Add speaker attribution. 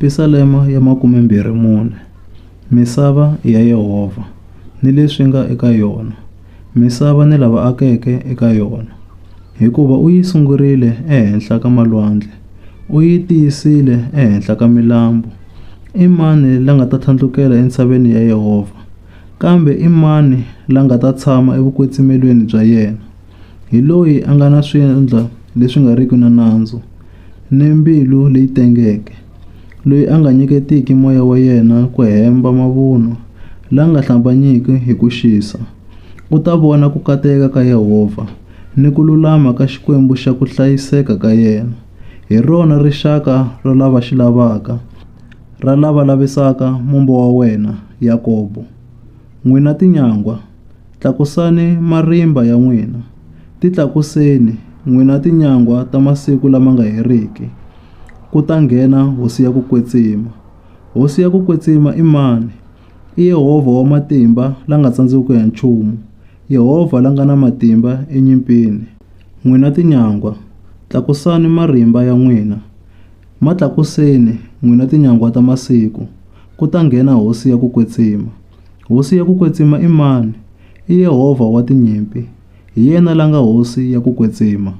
Speaker 1: Pisalema ya 24. Misava i ya Yehovha, ni leswi nga eka yona, misava ni lava akeke eka yona. Hikuva u yi sungurile ehenhla ka malwandle, u yi tiyisile ehenhla ka milambu. I mani la nga ta tlhandlukela entshaveni ya Yehovha? Kambe i mani la nga ta tshama evukwetsimelweni bya yena? Hi loyi a nga na swandla leswi nga riki na nandzu, ni mbilu leyi tengeke, loyi a nga nyiketiki moya wa yena ku hemba mavunwa, la nga hlambanyiki hi ku xisa. U ta vona ku kateka ka Yehovha, ni ku lulama ka Xikwembu xa ku hlayiseka ka yena. Hi rona rixaka ra lava xi lavaka, ra lava lavisaka mombo wa wena, Yakobo. N'wina tinyangwa, tlakusani marimba ya n'wina, titlakuseni, n'wina tinyangwa ta masiku lama nga heriki, ku ta nghena Hosi ya ku kwetsima. Hosi ya ku kwetsima i mani? I Yehovha wa matimba la nga tsandzekiki ha nchumu, Yehovha la nga na matimba enyimpini. N'wina tinyangwa, tlakusani marimba ya n'wina, ma tlakuseni, n'wina tinyangwa ta masiku, ku ta nghena Hosi ya ku kwetsima. Hosi ya ku kwetsima i mani? I Yehovha wa tinyimpi, hi yena la nga Hosi ya ku kwetsima.